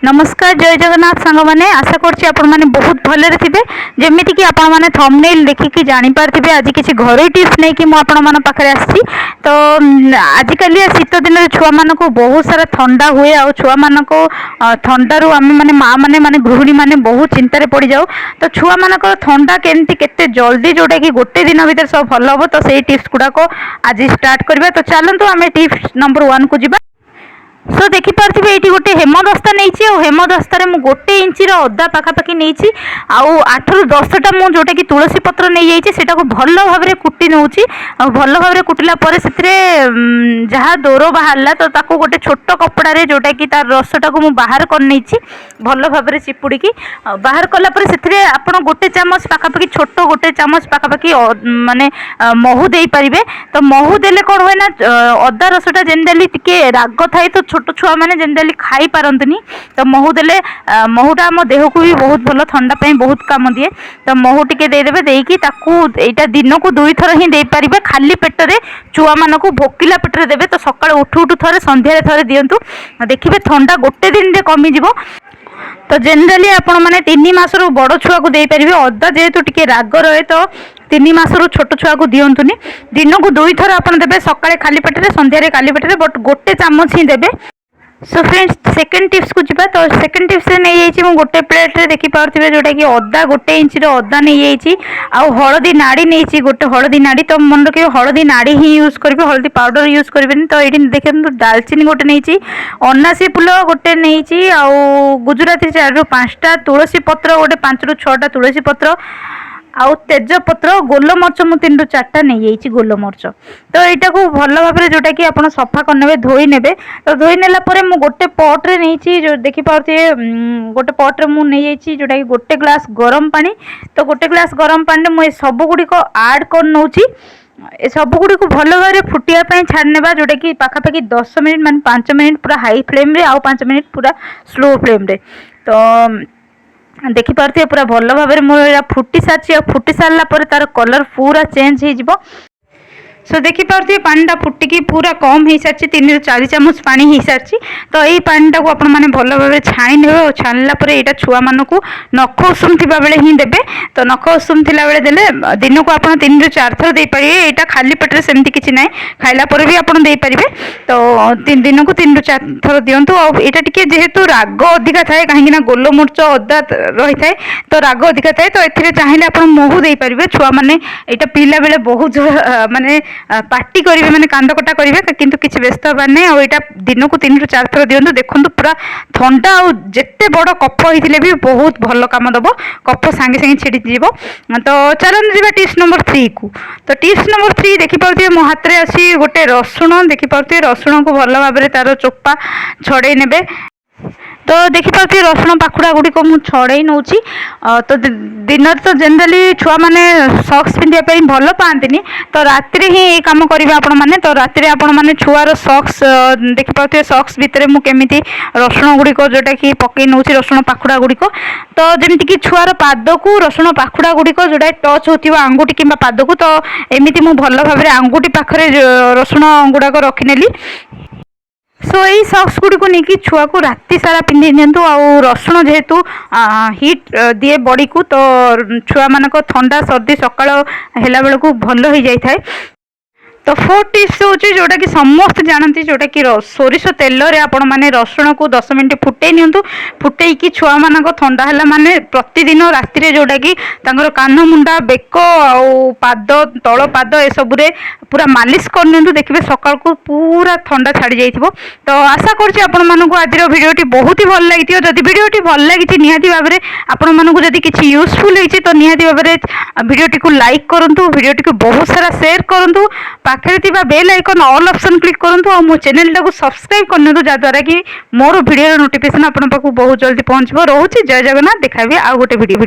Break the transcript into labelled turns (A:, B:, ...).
A: ନମସ୍କାର, ଜୟ ଜଗନ୍ନାଥ ସାଙ୍ଗମାନେ। ଆଶା କରୁଛି ଆପଣମାନେ ବହୁତ ଭଲରେ ଥିବେ। ଯେମିତିକି ଆପଣମାନେ ଥମ୍ବନେଲ୍ ଦେଖିକି ଜାଣିପାରିଥିବେ, ଆଜି କିଛି ଘରୋଇ ଟିପ୍ସ ନେଇକି ମୁଁ ଆପଣମାନଙ୍କ ପାଖରେ ଆସିଛି। ତ ଆଜିକାଲି ଶୀତ ଦିନରେ ଛୁଆମାନଙ୍କୁ ବହୁତ ସାରା ଥଣ୍ଡା ହୁଏ ଆଉ ଛୁଆମାନଙ୍କୁ ଥଣ୍ଡାରୁ ଆମେ ମାନେ ମା ମାନେ, ମାନେ ଗୃହିଣୀମାନେ ବହୁତ ଚିନ୍ତାରେ ପଡ଼ିଯାଉ। ତ ଛୁଆମାନଙ୍କର ଥଣ୍ଡା କେମିତି କେତେ ଜଲ୍ଦି, ଯେଉଁଟାକି ଗୋଟେ ଦିନ ଭିତରେ ସବୁ ଭଲ ହେବ, ତ ସେଇ ଟିପ୍ସ ଗୁଡ଼ାକ ଆଜି ଷ୍ଟାର୍ଟ କରିବା। ତ ଚାଲନ୍ତୁ, ଆମେ ଟିପ୍ସ ନମ୍ବର 1କୁ ଯିବା। ସୋ ଦେଖିପାରୁଥିବେ, ଏଇଠି ଗୋଟେ ହେମଦସ୍ତା ନେଇଛି ଆଉ ହେମଦସ୍ତାରେ ମୁଁ 1 ଇଞ୍ଚର ଅଦା ପାଖାପାଖି ନେଇଛି ଆଉ 8ରୁ 10ଟା ମୁଁ ଯେଉଁଟାକି ତୁଳସୀ ପତ୍ର ନେଇଯାଇଛି। ସେଟାକୁ ଭଲ ଭାବରେ କୁଟି ନେଉଛି ଆଉ ଭଲ ଭାବରେ କୁଟିଲା ପରେ ସେଥିରେ ଯାହା ଦୋର ବାହାରିଲା, ତ ତାକୁ ଗୋଟେ ଛୋଟ କପଡ଼ାରେ ଯେଉଁଟାକି ତାର ରସଟାକୁ ମୁଁ ବାହାର କରିନେଇଛି। ଭଲ ଭାବରେ ଚିପୁଡ଼ିକି ଆଉ ବାହାର କଲା ପରେ ସେଥିରେ ଆପଣ ଗୋଟେ ଚାମଚ ପାଖାପାଖି, ଛୋଟ ଗୋଟେ ଚାମଚ ପାଖାପାଖି ମାନେ ମହୁ ଦେଇପାରିବେ। ତ ମହୁ ଦେଲେ କ'ଣ ହୁଏ ନା, ଅଦା ରସଟା ଜେନେରାଲି ଟିକେ ରାଗ ଥାଏ, ତ ଛୋଟ ଛୁଆମାନେ ଜେନେରାଲି ଖାଇପାରନ୍ତିନି। ତ ମହୁ ଦେଲେ, ମହୁଟା ଆମ ଦେହକୁ ବି ବହୁତ ଭଲ, ଥଣ୍ଡା ପାଇଁ ବହୁତ କାମ ଦିଏ। ତ ମହୁ ଟିକେ ଦେଇଦେବେ। ଦେଇକି ତାକୁ ଏଇଟା ଦିନକୁ ଦୁଇଥର ହିଁ ଦେଇପାରିବେ ଖାଲି ପେଟରେ। ଛୁଆମାନଙ୍କୁ ଭୋକିଲା ପେଟରେ ଦେବେ। ତ ସକାଳୁ ଉଠୁ ଉଠୁ ଥରେ, ସନ୍ଧ୍ୟାରେ ଥରେ ଦିଅନ୍ତୁ। ଦେଖିବେ, ଥଣ୍ଡା ଗୋଟେ ଦିନରେ କମିଯିବ। ତ ଜେନେରାଲି ଆପଣମାନେ 3 ମାସରୁ ବଡ଼ ଛୁଆକୁ ଦେଇପାରିବେ। ଅଦା ଯେହେତୁ ଟିକେ ରାଗ ରହେ, ତ 3 ମାସରୁ ଛୋଟ ଛୁଆକୁ ଦିଅନ୍ତୁନି। ଦିନକୁ ଦୁଇଥର ଆପଣ ଦେବେ, ସକାଳେ ଖାଲି ପେଟରେ, ସନ୍ଧ୍ୟାରେ ଖାଲି ପେଟରେ, ବଟ୍ ଗୋଟେ ଚାମଚ ହିଁ ଦେବେ। ସୋ ଫ୍ରେଣ୍ଡସ୍, ସେକେଣ୍ଡ ଟିପ୍ସକୁ ଯିବା। ତ ସେକେଣ୍ଡ ଟିପ୍ସରେ ନେଇଯାଇଛି ମୁଁ ଗୋଟେ ପ୍ଲେଟ୍ରେ, ଦେଖିପାରୁଥିବେ, ଯେଉଁଟାକି ଅଦା, 1 ଇଞ୍ଚର ଅଦା ନେଇଯାଇଛି ଆଉ ହଳଦୀ ନାଡ଼ି ନେଇଛି, ଗୋଟେ ହଳଦୀ ନାଡ଼ି। ତ ମନେ ରଖିବେ, ହଳଦୀ ନାଡ଼ି ହିଁ ୟୁଜ୍ କରିବେ, ହଳଦୀ ପାଉଡ଼ର ୟୁଜ୍ କରିବେନି। ତ ଏଇଠି ଦେଖନ୍ତୁ, ଡାଲଚିନି ଗୋଟେ ନେଇଛି, ଅନାସୀ ଫୁଲ ଗୋଟେ ନେଇଛି ଆଉ ଗୁଜୁରାତି 4ରୁ 5ଟା, ତୁଳସୀ ପତ୍ର ଗୋଟେ 5ରୁ 6ଟା ତୁଳସୀ ପତ୍ର ଆଉ ତେଜପତ୍ର, ଗୋଲମରିଚ ମୁଁ 3ରୁ 4ଟା ନେଇଯାଇଛି ଗୋଲମରିଚ। ତ ଏଇଟାକୁ ଭଲ ଭାବରେ ଯେଉଁଟାକି ଆପଣ ସଫା କରିନେବେ, ଧୋଇ ନେବେ। ତ ଧୋଇ ନେଲା ପରେ ମୁଁ ଗୋଟେ ପଟ୍ରେ ନେଇଛି, ଯେଉଁ ଦେଖିପାରୁଥିବେ, ଗୋଟେ ପଟ୍ରେ ମୁଁ ନେଇଯାଇଛି ଯେଉଁଟାକି ଗୋଟେ ଗ୍ଲାସ୍ ଗରମ ପାଣି। ତ ଗୋଟେ ଗ୍ଲାସ୍ ଗରମ ପାଣିରେ ମୁଁ ଏ ସବୁ ଗୁଡ଼ିକ ଆଡ଼୍ କରି ନେଉଛି। ଏ ସବୁ ଗୁଡ଼ିକୁ ଭଲ ଭାବରେ ଫୁଟିବା ପାଇଁ ଛାଡ଼ି ନେବା, ଯେଉଁଟାକି ପାଖାପାଖି 10 ମିନିଟ୍, ମାନେ 5 ମିନିଟ୍ ପୁରା ହାଇ ଫ୍ଲେମ୍ରେ ଆଉ 5 ମିନିଟ୍ ପୁରା ସ୍ଲୋ ଫ୍ଲେମ୍ରେ। ତ ଦେଖିପାରୁଥିବେ, ପୁରା ଭଲ ଭାବରେ ମୋର ଏଇଟା ଫୁଟି ସାରିଛି ଆଉ ଫୁଟି ସାରିଲା ପରେ ତାର କଲର୍ ପୁରା ଚେଞ୍ଜ ହେଇଯିବ। ସୋ ଦେଖିପାରୁଥିବେ, ପାଣିଟା ଫୁଟିକି ପୁରା କମ୍ ହେଇସାରିଛି, 3ରୁ 4 ଚାମଚ ପାଣି ହେଇସାରିଛି। ତ ଏଇ ପାଣିଟାକୁ ଆପଣମାନେ ଭଲ ଭାବରେ ଛାଣି ନେବେ ଆଉ ଛାଣିଲା ପରେ ଏଇଟା ଛୁଆମାନଙ୍କୁ ନଖ ଉଷୁମ ଥିବା ବେଳେ ହିଁ ଦେବେ। ତ ନଖ ଉଷୁମ ଥିଲା ବେଳେ ଦେଲେ ଦିନକୁ ଆପଣ 3ରୁ 4 ଥର ଦେଇପାରିବେ। ଏଇଟା ଖାଲି ପେଟରେ ସେମିତି କିଛି ନାହିଁ, ଖାଇଲା ପରେ ବି ଆପଣ ଦେଇପାରିବେ। ତ ଦିନକୁ 3ରୁ 4 ଥର ଦିଅନ୍ତୁ। ଆଉ ଏଇଟା ଟିକେ ଯେହେତୁ ରାଗ ଅଧିକା ଥାଏ, କାହିଁକି ନା ଗୋଲମରିଚ, ଅଦା ରହିଥାଏ, ତ ରାଗ ଅଧିକା ଥାଏ। ତ ଏଥିରେ ଚାହିଁଲେ ଆପଣ ମହୁ ଦେଇପାରିବେ। ଛୁଆମାନେ ଏଇଟା ପିଇଲା ବେଳେ ବହୁତ ମାନେ ପାଟି କରିବେ, ମାନେ କାନ୍ଦ କଟା କରିବେ, କିନ୍ତୁ କିଛି ବ୍ୟସ୍ତ ହେବାର ନାହିଁ। ଆଉ ଏଇଟା ଦିନକୁ 3ରୁ 4 ଥର ଦିଅନ୍ତୁ। ଦେଖନ୍ତୁ, ପୁରା ଥଣ୍ଡା ଆଉ ଯେତେ ବଡ଼ କଫ ହେଇଥିଲେ ବି ବହୁତ ଭଲ କାମ ଦେବ, କଫ ସାଙ୍ଗେ ସାଙ୍ଗେ ଛିଡ଼ିଯିବ। ତ ଚାଲନ୍ତୁ ଯିବା ଟିପ୍ସ ନମ୍ବର 3କୁ। ତ ଟିପ୍ସ ନମ୍ବର 3, ଦେଖିପାରୁଥିବେ, ମୋ ହାତରେ ଅଛି ଗୋଟେ ରସୁଣ। ଦେଖିପାରୁଥିବେ, ରସୁଣକୁ ଭଲ ଭାବରେ ତାର ଚୋପା ଛଡ଼େଇ ନେବେ। ତ ଦେଖିପାରୁଥିବେ, ରସୁଣ ପାଖୁଡ଼ା ଗୁଡ଼ିକ ମୁଁ ଛଡ଼େଇ ନେଉଛି। ତ ଦିନରେ ତ ଜେନେରାଲି ଛୁଆମାନେ ସକ୍ସ ପିନ୍ଧିବା ପାଇଁ ଭଲ ପାଆନ୍ତିନି, ତ ରାତିରେ ହିଁ ଏଇ କାମ କରିବେ ଆପଣମାନେ। ତ ରାତିରେ ଆପଣମାନେ ଛୁଆର ସକ୍ସ, ଦେଖିପାରୁଥିବେ, ସକ୍ସ ଭିତରେ ମୁଁ କେମିତି ରସୁଣ ଗୁଡ଼ିକ ଯେଉଁଟାକି ପକେଇ ନେଉଛି, ରସୁଣ ପାଖୁଡ଼ା ଗୁଡ଼ିକ। ତ ଯେମିତିକି ଛୁଆର ପାଦକୁ ରସୁଣ ପାଖୁଡ଼ା ଗୁଡ଼ିକ ଯେଉଁଟା ଟଚ୍ ହେଉଥିବ, ଆଙ୍ଗୁଠି କିମ୍ବା ପାଦକୁ। ତ ଏମିତି ମୁଁ ଭଲ ଭାବରେ ଆଙ୍ଗୁଠି ପାଖରେ ରସୁଣ ଗୁଡ଼ାକ ରଖିନେଲି। ସୋ ଏଇ ସକ୍ସ ଗୁଡ଼ିକୁ ନେଇକି ଛୁଆକୁ ରାତି ସାରା ପିନ୍ଧେଇ ଦିଅନ୍ତୁ। ଆଉ ରସୁଣ ଯେହେତୁ ହିଟ୍ ଦିଏ ବଡ଼ିକୁ, ତ ଛୁଆମାନଙ୍କ ଥଣ୍ଡା ସର୍ଦ୍ଦି ସକାଳ ହେଲା ବେଳକୁ ଭଲ ହେଇଯାଇଥାଏ। ତ ଫୋର୍ଥ ଟିପ୍ସ ହେଉଛି, ଯେଉଁଟାକି ସମସ୍ତେ ଜାଣନ୍ତି, ଯେଉଁଟାକି ସୋରିଷ ତେଲରେ ଆପଣମାନେ ରସୁଣକୁ 10 ମିନିଟ୍ ଫୁଟେଇ ନିଅନ୍ତୁ। ଫୁଟେଇକି ଛୁଆମାନଙ୍କ ଥଣ୍ଡା ହେଲା ମାନେ ପ୍ରତିଦିନ ରାତିରେ ଯେଉଁଟାକି ତାଙ୍କର କାନମୁଣ୍ଡା, ବେକ ଆଉ ପାଦ, ତଳ ପାଦ ଏସବୁରେ ପୁରା ମାଲିସ କରିନିଅନ୍ତୁ। ଦେଖିବେ, ସକାଳକୁ ପୁରା ଥଣ୍ଡା ଛାଡ଼ି ଯାଇଥିବ। ତ ଆଶା କରୁଛି ଆପଣମାନଙ୍କୁ ଆଜିର ଭିଡ଼ିଓଟି ବହୁତ ହି ଭଲ ଲାଗିଥିବ। ଯଦି ଭିଡ଼ିଓଟି ଭଲ ଲାଗିଛି, ନିହାତି ଭାବରେ ଆପଣମାନଙ୍କୁ ଯଦି କିଛି ୟୁଜଫୁଲ୍ ହେଇଛି, ତ ନିହାତି ଭାବରେ ଭିଡ଼ିଓଟିକୁ ଲାଇକ୍ କରନ୍ତୁ, ଭିଡ଼ିଓଟିକୁ ବହୁତ ସାରା ସେୟାର କରନ୍ତୁ, ପାଖରେ ଥିବା bail icon all option click କରନ୍ତୁ ଆଉ ମୋ ଚ୍ୟାନେଲଟାକୁ ସବସ୍କ୍ରାଇବ୍ କରିନିଅନ୍ତୁ, ଯାହାଦ୍ୱାରା କି ମୋର ଭିଡ଼ିଓର ନୋଟିଫିକେସନ୍ ଆପଣଙ୍କ ପାଖକୁ ବହୁତ ଜଲ୍ଦି ପହଞ୍ଚିବ। ରହୁଛି, ଜୟ ଜଗନ୍ନାଥ। ଦେଖାହେବି ଆଉ ଗୋଟେ ଭିଡ଼ିଓ।